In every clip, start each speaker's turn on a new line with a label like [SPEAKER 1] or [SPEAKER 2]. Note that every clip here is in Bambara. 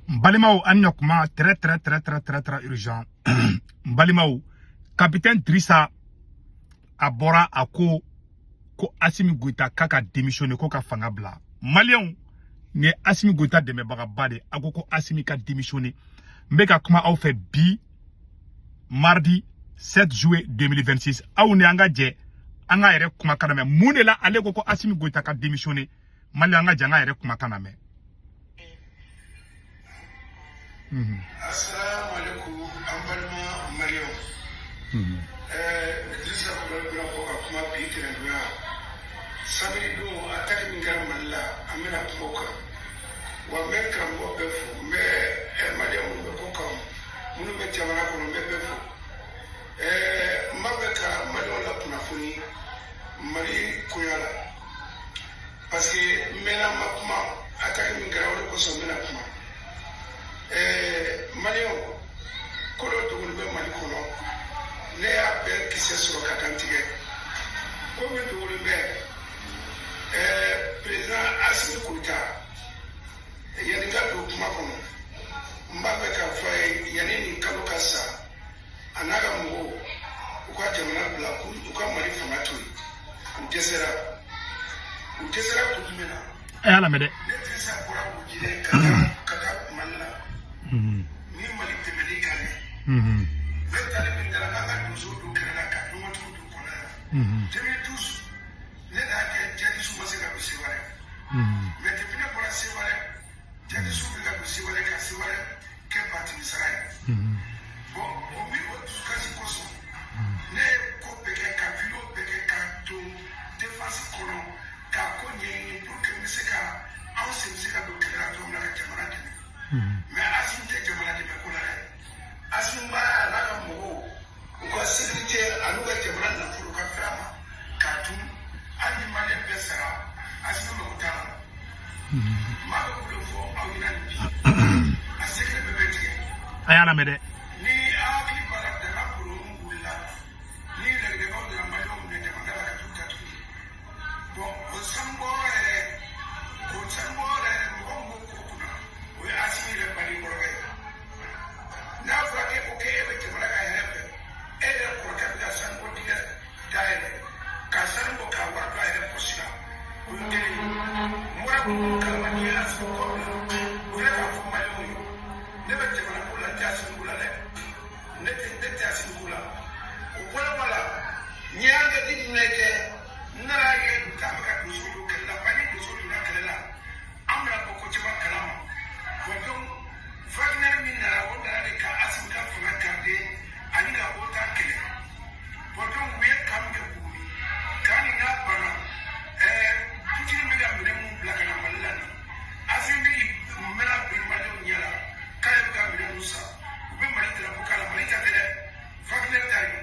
[SPEAKER 1] N balimaw, an ɲɔ kuma très très très très très très urgent. N balimaw, capitaine Drissa a bɔra, a ko ko Assimi Goïta k'a ka démissionner, ko ka fanga bila. Maliyɛnw, nin ye Assimi Goïta dɛmɛbagaba de. A ko ko Assimi ka démissionner. N bɛ ka kuma aw fɛ bi, mardi 7 juillet 2026. Aw ni an ka jɛ an ka yɛrɛ kumakan lamɛn. Mun de la ale ko ko Assimi Goïta ka démissionner? Maliyɛn, an ka jɛ an ka yɛrɛ kumakan lamɛn.
[SPEAKER 2] Assalamu alaikum, an balima maliyɛnw. Dirisa Kulubali bɛna bɔ ka kuma bi tɛnɛndonya. Samedi don, attaque min kɛra Mali la, an bɛna kuma o kan. Wa n bɛ karamɔgɔ bɛɛ fo, n bɛ maliyɛn minnu bɛ kɔ kan, minnu bɛ jamana kɔnɔ, n bɛ bɛɛ fo. N b'a fɛ ka maliyɛnw lakunnafoni Mali koɲa la. Parce que n mɛnna n ma kuma, attaque min kɛra, o de kosɔn n bɛna kuma. Maliyɛnw, ko dɔ dogolen bɛ Mali kɔnɔ, ne y'a bɛɛ kisɛ sɔrɔ ka dantigɛ. Ko min dogolen bɛ, président Assimi Goïta, yanni n ka don kuma kɔnɔ, n b'a fɛ k'a fɔ a ye, yanni nin kalo ka sa, a n'a ka mɔgɔw u ka jamana bila, u ka Mali fanga to yen. U dɛsɛra, u dɛsɛra kun jumɛn na?
[SPEAKER 1] A y'a lamɛn dɛ.
[SPEAKER 2] Ne Dirisa bɔra Bugujɛ ka taa Mali la ni Mali dɛmɛli kan dɛ. Ne taalen min kɛra k'an ka donsow don kɛlɛ la, ka dɔgɔtigiw don kɔnɔ yan. 2012, ne de y'a kɛ jihadisiw ma se ka don Seware. Mais depuis ne bɔra Seware, jihadisiw bɛ ka don Seware, ka Seware kɛ batini sara ye. Bon, o min o dusukasi kosɔn, ne ye ko bɛɛ kɛ, ka vidéo bɛɛ kɛ, ka don défense kɔnɔ, k'a ko ɲɛɲini pour que n bɛ se ka anw sen bɛ se ka don kɛlɛ la cogo min na ka jamana dɛmɛ. Mais Assimi tɛ jamana dɛmɛ ko la dɛ. Assimi b'a a n'a ka mɔgɔw, u ka sécurité an'u ka jamana nafolo ka fɛrɛ a ma k'a dun. Hali ni maliyɛn bɛɛ sara, Assimi mago t'a la. N b'a fɛ k'o de fɔ aw ɲɛna nin bi, a secret bɛɛ bɛ tigɛ.
[SPEAKER 1] A y'a lamɛn dɛ.
[SPEAKER 2] Ni aw hakili b'a la, dala kolon wulila ni lɛgɛdɛgɛw nana maliyɛnw minɛ jamana la ka t'u datugu. Bon, o sanubɔyɔrɔ yɛrɛ, o sanubɔyɔrɔ yɛrɛ, mɔgɔ min b'o ko kunna, o ye Assimi yɛrɛ baden kɔrɔkɛ ye. N'a fɔra k'e ko k'e bɛ jamana ka hɛrɛ fɛ, e yɛrɛ kɔrɔkɛ bɛ ka sanubɔ dingɛ dayɛlɛ ka sanu bɔ k'a wari don a yɛrɛ pɔsi la, o ye kelen ye. N bɔra k'o kalama. N'i ye Assimi kɔ bila, o filɛ k'a fɔ maliyɛnw ye, ne bɛ jamana ko la, n tɛ Assimi ko la dɛ. Ne tɛ Assimi ko la. O bɔlen kɔ la, n ye enquête jumɛn kɛ? N nana ye k'a bɛ ka donso don kɛlɛ la. Ba ni donso donna kɛlɛ la, an bɛna bɔ ko caman kalama. Bon, donc Wagner min nana, o nana de ka Assimi ka fanga garder ani ka OTAN kɛlɛ. Bon, donc u ye camp min kɛ Buguni, camp nin n'a banna, Poutine bɛ ka minɛn mun bila ka na Mali la nin, Assimi bɛ k'i mɛnna bi maliyɛnw ɲɛ la k'ale bɛ ka minɛn ninnu san. U bɛ Mali drapeau k'a la. Mali ta tɛ dɛ, Wagner ta de.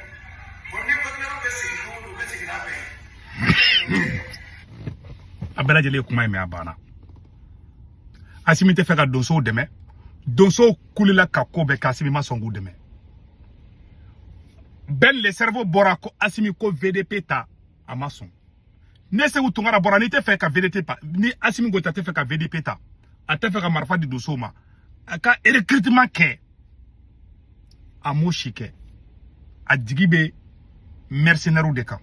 [SPEAKER 2] Bon, ni Wagner bɛ segin don o don, u bɛ segin n'a bɛɛ ye. Mali ka minɛnw tɛ.
[SPEAKER 1] A bɛɛ lajɛlen ye kuma in mɛn, a banna. Assimi tɛ fɛ ka donsow dɛmɛ. Donsow kulila ka ko bɛɛ kɛ, Assimi ma sɔn k'u dɛmɛ. Ben le cerveau bɔra ko Assimi ko VDP ta, a ma sɔn. Ne Sekou Tounkara bɔra, n'i tɛ fɛ ka VDP ta, ni Assimi Goïta tɛ fɛ ka VDP ta, a tɛ fɛ ka marifa di donsow ma, a ka recrutement kɛ, a m'o si kɛ. A jigi bɛ mercenaires de kan,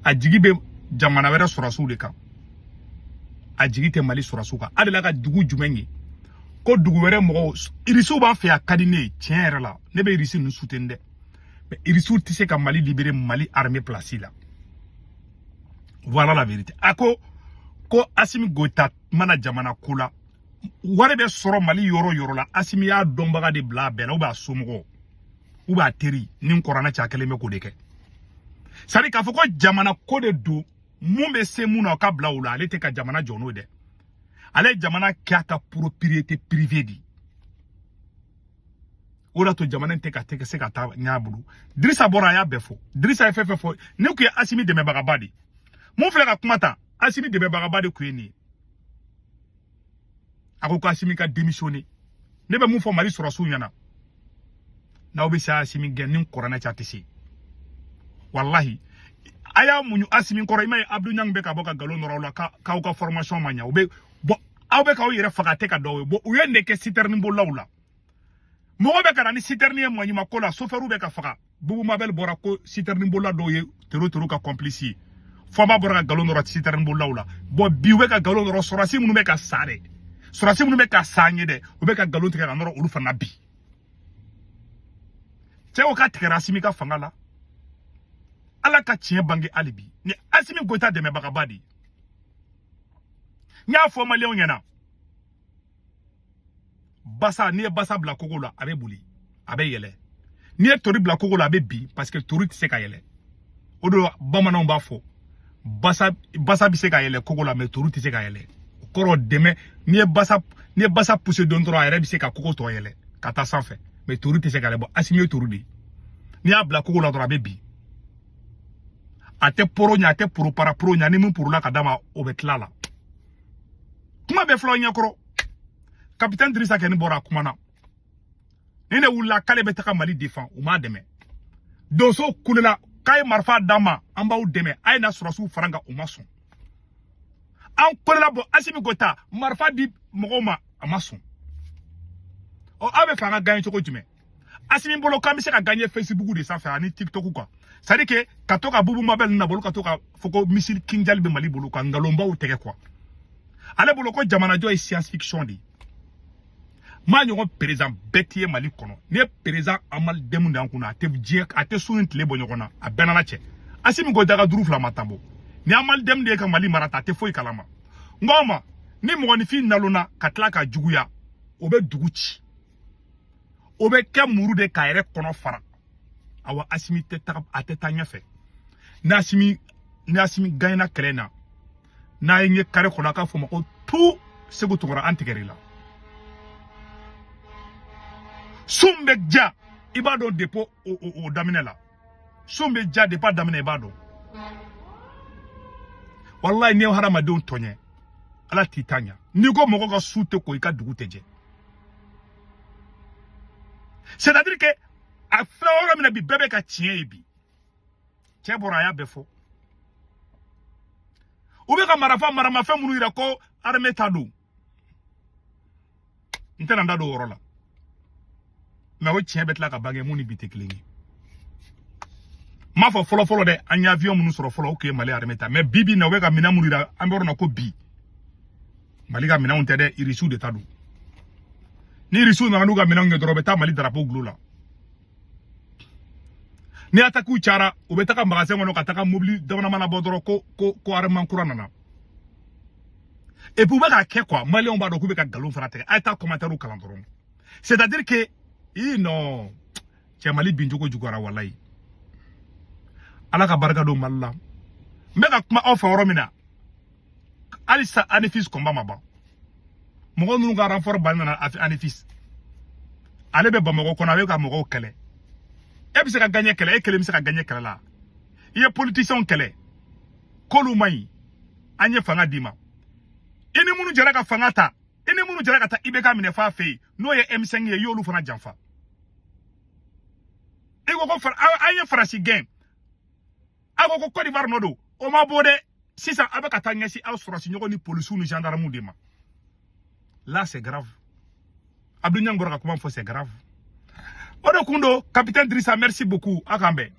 [SPEAKER 1] a jigi bɛ jamana wɛrɛ sɔrɔsiw de kan, a jigi tɛ Mali sɔrɔsiw kan. A delila ka dugu jumɛn ye ko dugu wɛrɛ mɔgɔw? Irisiw b'an fɛ yan, a ka di ne ye tiɲɛ yɛrɛ la, ne bɛ irisi ninnu soutenir dɛ, mais irisiw tɛ se ka Mali libérer Mali armée place la. Voilà la vérité. A ko ko Assimi Goïta mana jamana ko la, wari bɛ sɔrɔ Mali yɔrɔ yɔrɔ la, Assimi y'a dɔnbaga de bila a bɛɛ la, ou bien a somɔgɔw, ou bien a teri. Ni n kɔrɔna cɛ, a kɛlen bɛ k'o de kɛ. C'est à dire k'a fɔ ko jamana ko de don, mun bɛ se mun na, o ka bila o la. Ale tɛ ka jamana jɔ n'o ye dɛ, ale ye jamana kɛ a ka propriété privée de. O de y'a to jamana in tɛ ka tɛ se ka taa ɲɛ a bolo. Dirisa bɔra, a y'a bɛɛ fɔ. Dirisa ye fɛn fɛn fɔ, ne tun ye Assimi dɛmɛbagaba de ye. Mun filɛ ka kuma ta, Assimi dɛmɛbagaba de tun ye nin ye. A ko ko Assimi ka démissionner. Ne bɛ mun fɔ Mali sɔrɔsiw ɲɛna? N'aw bɛ se Assimi gɛn, ni kɔrɔnɛ cɛ, a tɛ se. Walahi, a y'a muɲu Assimi kɔrɔ. I m'a ye, Abdou Niang bɛ ka bɔ ka nkalon nɔrɔ aw la k'aw ka formation ma ɲɛ. U bɛ bɔn. Aw bɛ k'aw yɛrɛ faga a tɛ ka dɔw ye. Bon, u ye nin de kɛ citerne bolilaw la. Mɔgɔ bɛ ka na ni citerne ye maɲumako la, chauffeur bɛ ka faga. Bubu Mabel bɔra ko citerne bolila dɔw ye tero tero ka complice ye. Fɔnba bɔra ka nkalon nɔrɔ citerne bolilaw la. Bon, bi u bɛ ka nkalon nɔrɔ sɔrɔdasi minnu bɛ ka sa dɛ. Sɔrɔdasi minnu bɛ ka sa an ye dɛ, u bɛ ka nkalon tigɛ ka nɔrɔ olu fana bi. Cɛw ka tigɛra Asimi ka fanga la. Ala ka tiɲɛ bange hali bi. Ni Asimi Goïta dɛmɛbagaba de ye. N y'a fɔ maliyɛnw ɲɛna. Basa, n'i ye basa bila kogo la, a bɛ boli, a bɛ yɛlɛ. N'i ye tori bila kogo la, a bɛ bin parce que tori tɛ se ka yɛlɛ. O de la bamananw b'a fɔ basa basa bɛ se ka yɛlɛ kogo la, mais tori tɛ se ka yɛlɛ. O kɔrɔ dɛmɛ, n'i ye basa pousser don dɔrɔn, a yɛrɛ bɛ se ka kogo tɔ yɛlɛ ka taa sanfɛ, mais tori tɛ se ka yɛlɛ. Bon, Asimi ye tori de ye. N'i y'a bila kogo la dɔrɔn, a bɛ bin. A tɛ poro ɲɛ, a tɛ poro para poro ɲɛ. Ni min porola ka d'a ma, o bɛ tila la. Kuma bɛɛ filɛ aw ɲɛkɔrɔ. Capitaine Drissa kɛni bɔra a kuma na. Ni ne wulila k'ale bɛ taga Mali défend, u m'a dɛmɛ. Donso kulela k'a ye marifa d'an ma, an b'aw dɛmɛ, a ye na sɔrɔsiw fara an kan, u ma sɔn. An kolela bɔ Asimi Goïta marifa di mɔgɔw ma, a ma sɔn. Ɔ, aw bɛ fɛ an ka gagner cogo jumɛn? Asimi bolo k'an bɛ se ka gagner Facebook de sanfɛ ani TikTok quoi. C'est à dire que ka to ka Bubu Mabel ninnu nabolo, ka to ka fɔ ko missile Kinjal bɛ Mali bolo, ka nkalonbaw tigɛ quoi. Ale bolo ko jamanajɔ ye science fiction de ye. Maa ɲɔgɔn président bɛɛ t'i ye Mali kɔnɔ. N'i ye président Amali Demu de y'an kunna, a tɛ diɲɛ, a tɛ su ni tile bɔ ɲɔgɔn na, a bɛɛ n'Ala cɛ. Asimi Goïta ka duuru fila ma tan bɔ. Ni Amali Demu de ye ka Mali mara ta, a tɛ foyi kalama. N ko ma, ni mɔgɔninfin nalonna ka tila ka juguya, o bɛ dugu ci. O bɛ kɛ muru de k'a yɛrɛ kɔnɔ fara. Awa, Asimi tɛ taga, a tɛ taa ɲɛfɛ. Ni Asimi gagnera kɛlɛ in na, n'a ye n ye kare kɔnɔ, a k'a fɔ ma ko tu Segu Tunkara, an tigɛr'i la. Sun bɛ ja, i b'a dɔn depuis o daminɛ la. Sun bɛ ja depuis a daminɛ, i b'a dɔn. Walayi, n'i ye hadamadenw tɔɲɛ, Ala t'i ta ɲa. N'i ko mɔgɔ ka su tɛ ko, i ka dugu tɛ jɛ. C'est à dire que a filɛ yɔrɔ min na bi, bɛɛ bɛ ka tiɲɛ ye bi. Cɛ bɔra, a y'a bɛɛ fɔ. U bɛ ka marafa maramafɛn minnu yira ko armée ta don, n tɛna n da don o yɔrɔ la, mais o tiɲɛ bɛ tila ka bange mun ni bi tɛ kelen ye. N m'a fɔ fɔlɔ fɔlɔ dɛ, an ye avion minnu sɔrɔ fɔlɔ, o tun ye Mali armée ta, mais bi bi in na, u bɛ ka minɛn minnu yira, an bɛ yɔrɔ min na ko bi, Mali ka minɛnw tɛ dɛ, Irisiw de ta don. Ni Irisiw nana n'u ka minɛnw ye dɔrɔn, u bɛ taa Mali drapeau gulon la. Ni attaque cayara, u bɛ taga magasin kɔnɔ ka taga mobili damadama bɔ dɔrɔn ko armement kura nana. Et puis u bɛ k'a kɛ quoi, maliyɛnw b'a dɔn k'u bɛ ka nkalon fana tigɛ. A ye taa commentaire kalan dɔrɔn. C'est à dire que i non, cɛ, Mali bincogo juguyara walayi. Ala ka barika don Mali la. N bɛ ka kuma aw fɛ yɔrɔ min na halisa, Anefis combat ma ban. Mɔgɔ ninnu ka renfort ba nana Anefis, ale bɛ Bamakɔ kɔnɔ, a bɛ ka mɔgɔw kɛlɛ. E bɛ se ka gagner kɛlɛ, e kelen bɛ se ka gagner kɛlɛ la. I ye politiciens kɛlɛ k'olu man ɲi, an ye fanga d'i ma. I ni minnu jɛra ka fanga ta, i ni minnu jɛra ka taa IBK minɛ f'a fɛ yen, n'o ye M5 ye, i y'olu fana janfa. I ko ko an ye Faransi gɛn, a ko ko Côte d'Ivoire nɔ don, o ma bɔ dɛ. Sisan a bɛ ka taa ɲɛsin aw sɔrɔsi ɲɔgɔn ni polisiw ni gendarmew de ma. Là, c'est grave. Abdou Niang bɔra ka kuma fɔ, c'est grave. O de kun don. Capitaine Drissa, merci beaucoup, a k'an bɛn.